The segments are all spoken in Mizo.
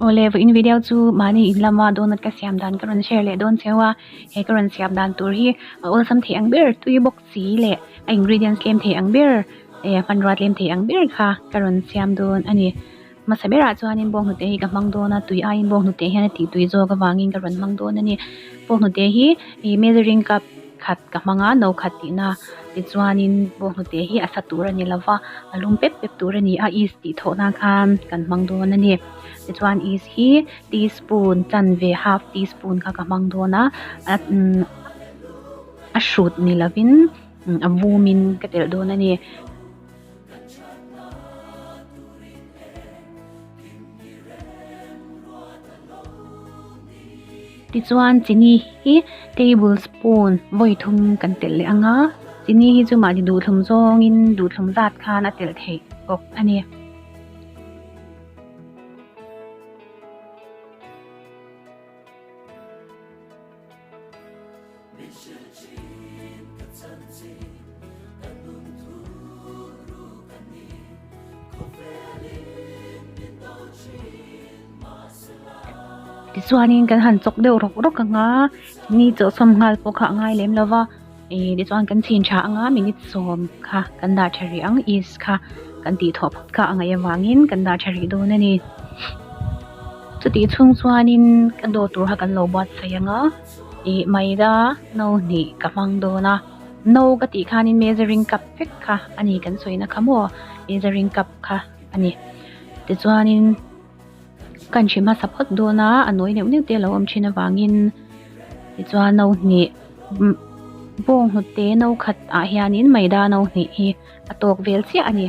Awle vawiin video chu mahni in lama donut ka siam dan ka rawn share leh dawn cheu a, he ka rawn siam dan tur hi a awlsam thei ang ber tui bawk si leh a ingredients tlem thei ang ber eh hmanrua tlem thei ang ber kha ka rawn siam dawn a ni. Hmasa berah chuanin bawnghnute hi ka hmang dawn a, tui aiin bawnghnute hian a tih tui zawk avangin ka rawn hmang dawn a ni. Bawnghnute hi ih measuring cup khat ka hmang a, no khat tihna tichuanin bawnghnute hi a sa tur a ni lo va, a lum pep pep tur a ni a, yeast tih thawh nan khan kan hmang dawn a ni. Tichuan yeast hi teaspoon chanve half teaspoon kha ka hmang dawn a, a hrut ni lovin a vumin ka telh dawn a ni. Tichuan chini hi table spoon vawi thum kan telh leh ang a, chini hi chu mahni duhthlum zawngin duhthlum zat khan a telh theih bawk a ni. Tichuanin kan han chawk deuh rawk rawk ang a ni chawhsawm nghal pawh kha a ngai lem lo va ih tichuan kan chhin tha ang a minute sawm kha kan dah tha rih ang yeast kha kan tih thawh phawt kha a ngaih avangin kan dah tha rih dawn a ni chutih chhung chuanin ka dawr tur kha kan lo buatsaih ang a ih maida no hnih ka hmang dawn a no ka tih khanin measuring cup vek kha a ni kan sawina kha maw measuring cup kha a ni tichuanin. Kan hri hmasa phawt dawn a, a nawi neuh neuh te a lo awm thin avangin tichuan no hnih bawng hnute no khat ah hianin maida no hnih hi a tawk vel chiah a ni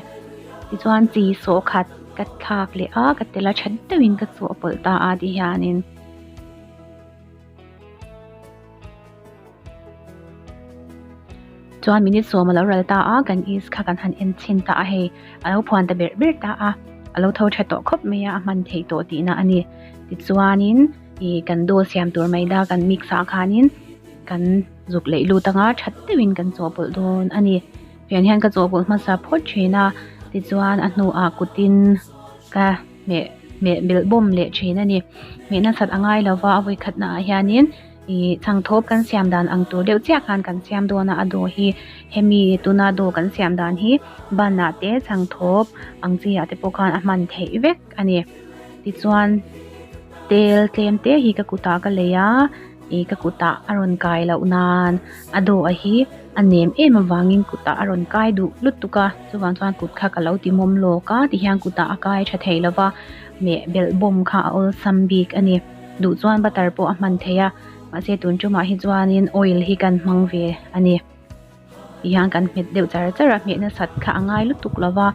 tichuan chi sawh khat ka thlak leh a ka tel a that deuhin ka chawhpawlh ta a ti hianin. Chuan minute sawm a lo ral ta a, kan yeast kha kan han en chhin ta a hei, a lo phuan ta berh berh ta a, a lo tho tha tawh khawp mai a, a hman theih tawh tihna a ni. Tichuanin ih kan dough siam tur maida kan mix ah khanin kan zuk leih lut anga that deuhin kan chawhpawlh dawn a ni. Fian hian ka chawhpawlh hmasa phawt thin a, tichuan a hnuah kutin ka hmeh hmeh belh bawm leh thin a ni. Hmeh nasat a ngai lova a vawi khatna ah hianin ih chhangthawp kan siam dan ang tur deuh chiah khan kan siam dawn a a dough hi hemi tuna dough kan siam dan hi ban ah te chhangthawp ang chi ah te pawh khan a hman theih vek a ni. Tichuan tel tlem te hi ka kutah ka lei a ih ka kutah a rawn kai loh nan a dough a hi a nem em avangin kutah a rawn kai duh lutuk a chuvang chuan kut kha ka lo ti mawm lawk a tihian kutah a kai tha thei lova meh belh bawm kha a awlsam bik a ni duh chuan butter pawh a hman thei a mahse tun tumah hi chuanin oil hi kan hmang ve a ni tihian kan hmet deuh char char a hmeh nasat kha a ngai lutuk lova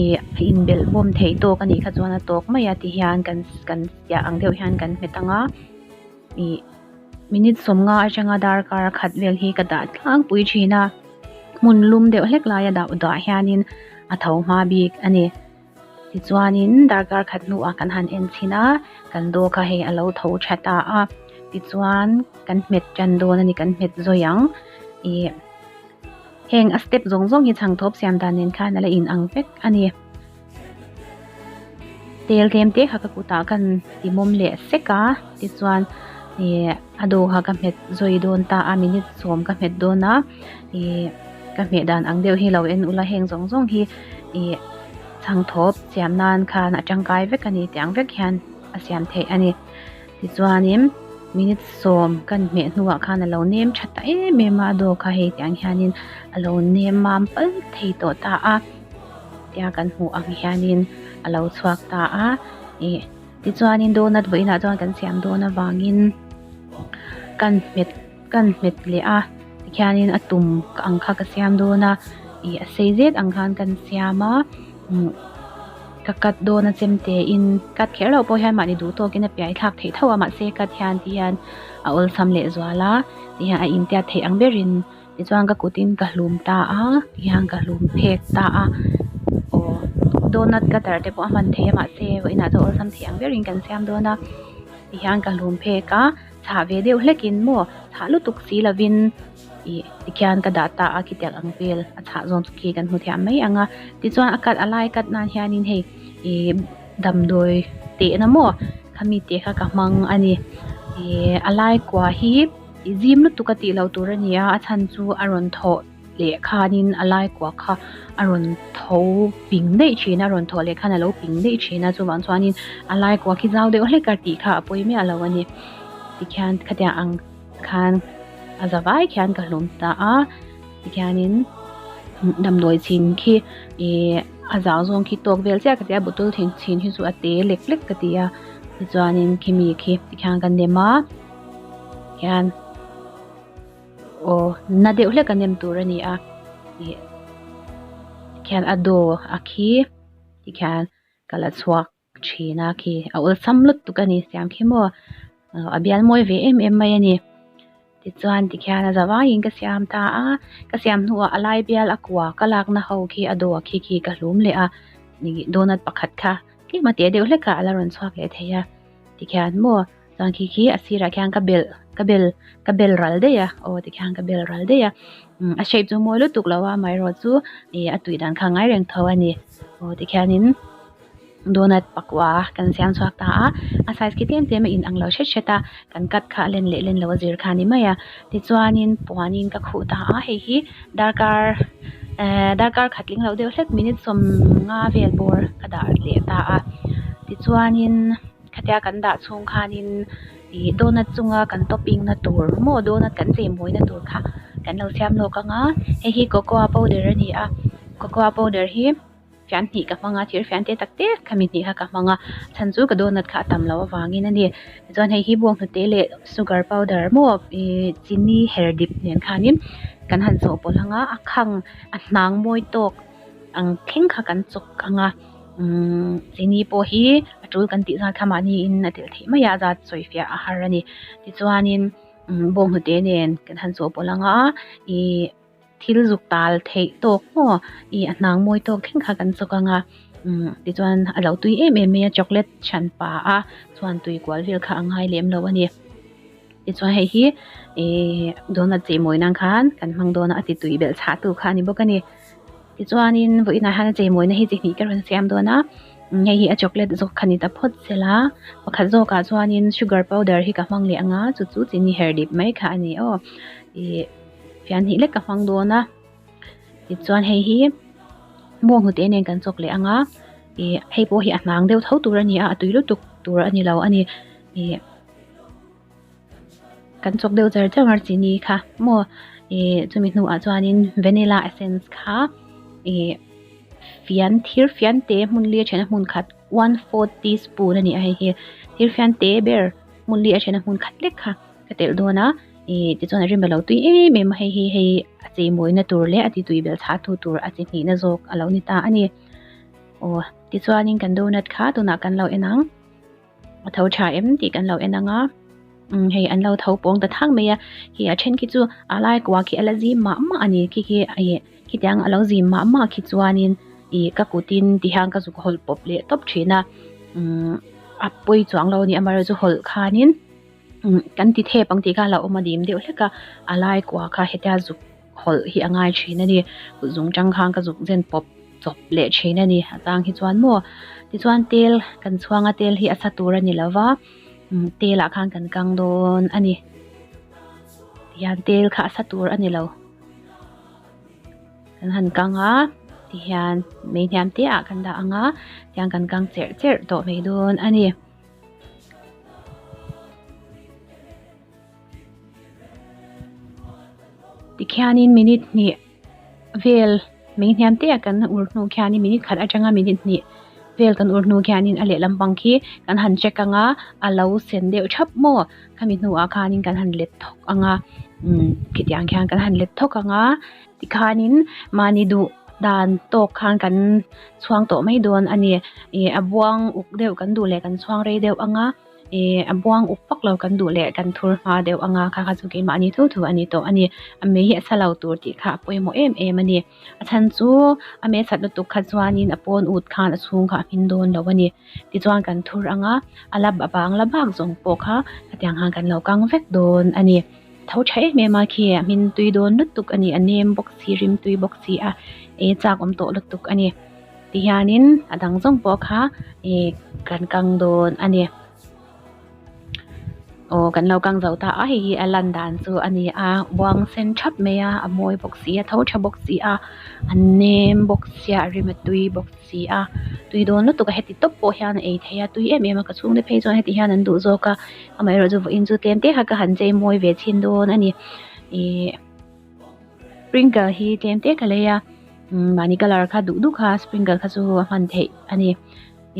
ih a inbelh bawm theih tawk a nih kha chuan a tawk mai a tihian kan kan chiah ang deuh hian kan hmet ang a ih. Minute sawmnga atanga darkar khat vel hi ka dah tlangpui thin a, hmun lum deuh hlek laia dah dah hianin a tho hma bik a ni. Tichuanin darkar khat hnuah kan han en chhin a, kan dough kha hei a lo tho tha ta a, tichuan kan hmet tan dawn a ni, kan hmet zawi ang. Ih heng a step zawng zawng hi chhangthawp siam dan nen khan a la inang vek a ni. Tel tlem te kha ka kutah khan ti mawm leh sek a tichuan ih a dough kha ka hmet zawi dawn ta a minute sawm ka hmet dawn a ih ka hmeh dan ang deuh hi lo en ula heng zawng zawng hi ih chhangthawp siam nan khan a tangkai vek a ni tih ang vek hian a siam theih a ni tichuanin minute sawm kan hmeh hnuah khan a lo nem tha ta em em a a dough kha hei tiang hianin a lo nem mam pal thei tawh ta a. Tia kan hmuh ang hianin a lo chhuak ta a ih tichuanin donut vawiinah chuan kan siam dawn avangin kan hmet kan hmet leh a tikhianin a tum ang kha ka siam dawn a ih a sei zet ang khan kan siam a umm ka cut dawn a chemte in cut kher loh pawh hian mahni duh tawkin a piai thlak theih tho a mahse cut hian ti hian a awlsam leh zual a tihian a intiat theih ang berin. Tichuan ka kutin ka hlum ta a tihian ka hlum phek ta a aw donut cutter te pawh a hman theih a mahse vawiinah chuan awlsam thei ang berin kan siam dawn a tihian ka hlum phek a chhah ve deuh hlekin maw chhah lutuk si lovin ih tikhian ka dah ta a khitiang ang vel a chhah zawng chu khi kan hmu thiam mai ang a tichuan a cut a lai cut nan hianin hei ih damdawi tehna maw. Khami te kha ka hmang a ni. Ihh a lai kua hi zim lutuk a tih loh tur a ni a a chhan chu a rawn thawh leh khanin a lai kua kha a rawn tho ping daih thin a a rawn thawh leh khan a lo ping daih thin a chuvang chuanin a lai kua khi zau deuh hlek a tih kha a pawi miah lo a ni tikhian khatiang ang khan a za vai khian ka hlawm ta a tikhianin damdawi chhin khi ihh a zau zawng khi tawk vel chiah ka ti a bottle then chhin hi chu a te lek lek ka ti a tichuanin khimi khi tikhian ka nem a khian. Aw na deuh hlek a nem tur a ni a ih khian a daw a khi tikhian ka la chhuak thin a khi a awlsam lutuk a ni siam khi maw a bial mawi ve em em mai a ni tichuan tikhian a za vangin ka siam ta a ka siam hnuah a lai bial a kua ka lakna ho khi a daw a khi khi ka hlum leh a donut pakhat kha tlem a teh deuh hlek ah a la rawn chhuak leh thei a tikhian maw. Chuan khi khi a sirah khian ka bel ka bel ka bel ral daih a aw tikhian ka bel ral daih a umm a shape chu mawi lutuk lo a amaherawh chu ih a tui dan kha a ngai reng tho a ni aw tikhianin donut pakua kan siam chhuak ta a a size khi tlem tlem a in ang lo hret hret a kan cut kha a len leh len lo a zir kha a ni mai a tichuanin puanin ka khuh ta a hei hi darkar ehh darkar khat tling lo deuh hlek minute sawmnga vel bawr ka dah leh ta a tichuanin. Khatia kan dah chhung khanin ih donut chunga kan topping na tur maw donut kan chei mawina tur kha kan lo siam lawk ang a hei hi cocoa powder a ni a cocoa powder hi fian hnih ka hmang a thir fian te tak te khami hnih kha ka hmang a chhan chu ka donut kha a tam loh avangin a ni tichuan hei hi bawnghnute leh sugar powder maw ih chini her dip nen khanin kan han chawhpawlh ang a a khang a hnang mawi tawk ang thleng kha kan chawk ang a. Umm chini pawh hi a tul kan tih zat kha mahniin a telh theih mai a a zat sawi fiah a har a ni tichuanin umm bawnghnute nen kan han chawhpawlh ang a ih thil zuk tal theih tawk maw ih a hnang mawi tawk thleng kha kan chawk ang a umm tichuan a lo tui em em mai a chocolate hran pa a chuan tui kual vel kha a ngai lem lo a ni tichuan hei hi ih donut chei mawi nan khan kan hmang dawn a a ti tui belh chhah tu kha a ni bawk a ni. Tichuanin vawiinah hian a cheimawina hi chi hnih ka rawn siam dawn a hei hi a chocolate zawk kha ni ta phawt sela pakhat zawkah chuanin sugar powder hi ka hmang leh ang a chu chu chini her dip mai kha a ni aw ih fian hnih lek ka hmang dawn a tichuan hei hi bawnghnute nen kan chawk leh ang a ih hei pawh hi a hnang deuh tho tur a ni a a tui lutuk tur a ni lo a ni ih. Kan chawk deuh char char a chini kha maw ih chumi hnuah chuanin vanilla essence kha ih fian thir fian te hmun li a then a hmun khat one fourth teaspoon a ni a hei hi thir fian te ber hmun li a then a hmun khat lek kha ka telh dawn a ih tichuan a rim a lo tui em em a hei hi hei a chei mawina tur leh a ti tui belh chhah tu tur a chi hnihna zawk a lo ni ta a ni aw tichuanin kan donut kha tunah kan lo en ang. A tho tha em tih kan lo en ang a umm hei an lo tho pawng ta thak mai a khi a then khi chu a lai kua khi a la zim mah mah a ni khi khi ih khitiang a lo zim mah mah khi chuanin ih ka kutin ti hian ka zuk hawlh pawp leh tawp thin a umm a pawi chuang lo a ni amaherawhchu hawlh khanin umm kan ti thep ang tih kha a lo awm a dim deuh hlek a a lai kua kha hetia zuk hawlh hi a ngai thin a ni kut zung tang khan ka zuk zen pawp chawp leh thin a ni a chang hi chuan maw tichuan tel kan chhuang a tel hi a sa tur a ni lova umm tel ah khan kan kang dawn a ni tihian tel kha a sa tur a ni lo kan han kang a tihian mei hniam te ah kan dah ang a tihian kan kang cherh cherh tawh mai dawn a ni. Tikhianin minute hnih vel mei hniam te ah kan ur hnu khianin minute khat atanga minute hnih vel kan ur hnu khianin a lehlam pang khi kan han check ang a a lo sen deuh thap maw khami hnuah khanin kan han let thawk ang a umm khitiang khian kan han let thawk ang a tikhanin mahni duh dan tawk khan kan chhuang tawh mai dawn a ni ih a buang uk deuh kan duh leh kan chhuang rei deuh ang a. Ih a buang uk vak lo kan duh leh kan thur hma deuh ang a kha kha chu keimahni thu thu a ni tawh a ni a mei hi a sa lo tur tih kha a pawimawh em em a ni a chhan chu a mei a sat lutuk kha chuanin a pawn ut khan a chhung kha a hmin dawn lo a ni tichuan kan thur ang a a la bang la bak zawng pawh kha hetiang khan kan lo kang vek dawn a ni tho tha em em a khi a hmin tui dawn lutuk a ni a nem bawk si rim tui bawk si a ei chak awm tawh lutuk a ni. Tihianin a dang zawng pawh kha ih kan kang dawn a ni. Aw kan lo kang zo ta a hei hi a lan dan chu a ni a buang sen thap mai a a mawi bawk si a tho tha bawk si a a nem bawk sia a rim a tui bawk si a tui dawn lutuk a heti tawp pawh hian a ei theih a tui em em a ka chhungte phei chuan heti hian an duh zawk a amaherawhchu chu vawiin chu tlem te kha ka han chei mawi ve chhin dawn a ni ihh sprinkle hi tlem te ka lei a mahni colour kha duh duh kha sprinkle kha chu a hman theih a ni.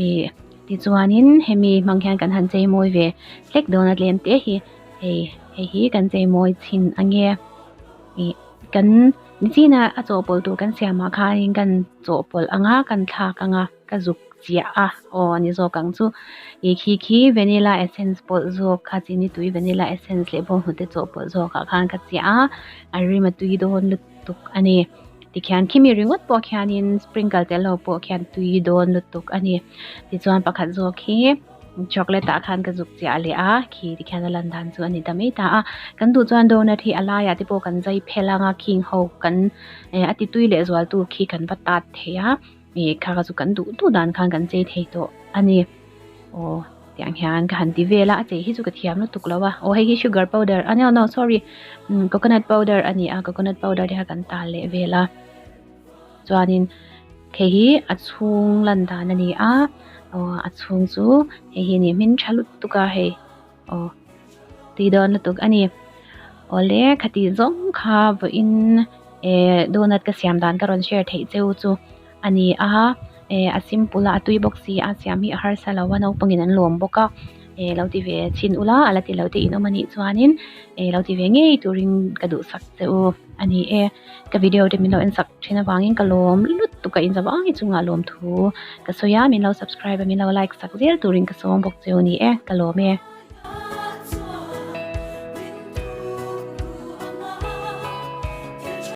Ih tichuanin hemi hmang hian kan han chei mawi ve hlek dawn a tlem te hi hei hei hi kan chei mawi chhin ange ih kan nichin a a chawhpawlh tur kan siam ah khanin kan chawhpawlh ang a kan thlak ang a ka zuk chiah a aw a ni zawk ang chu ih khi khi vanilla essence pawlh zawk kha chini tui vanilla essence leh bawnghnute chawhpawlh zawk ah khan ka chiah a a rim a tui dawn lutuk. tuk a ni tikhian khimi ringawt pawh khianin sprinkle tel ho pawh khian tui dawn lutuk a ni tichuan pakhat zawk hi chocolate ah khan ka zuk chiah leh a khi tikhian a lan dan chu a ni ta mai ta a kan duh chuan donut hi a laiah te pawh kan zai phel ang a khing ho kan eh a ti tui leh zual tu khi kan va tat thei a ih kha kha chu kan duh duh dan khan kan chei thei tawh a ni aw tiang hian ka han ti vel a a chei hi chu ka thiam lutuk lo a aw hei hi sugar powder a no no sorry umm coconut powder a ni a coconut powder te kha kan tal leh vel a chuanin hei hi a chhung lan dan a ni a aw a chhung chu hei hi a ni hmin tha lutuk a hei aw tui dawn lutuk a ni awle khati zawng kha vawiin eh donut ka siam dan ka rawn share theih cheu chu. A ni a, eh a simple a, a tui bawk si a, siam hi a harsa lo a, naupangin an lawm bawk a, eh lo ti ve chhin ula a la ti lo te in awm a nih chuanin eh lo ti ve ngei turin ka duhsak che u a ni e. Ka video te min lo en sak thin avangin ka lawm lutuk a inzavang hi chungah lawmthu ka sawi a, min lo subscribe a min lo like sak zel turin ka sawm bawk che u a ni e, ka lawm e.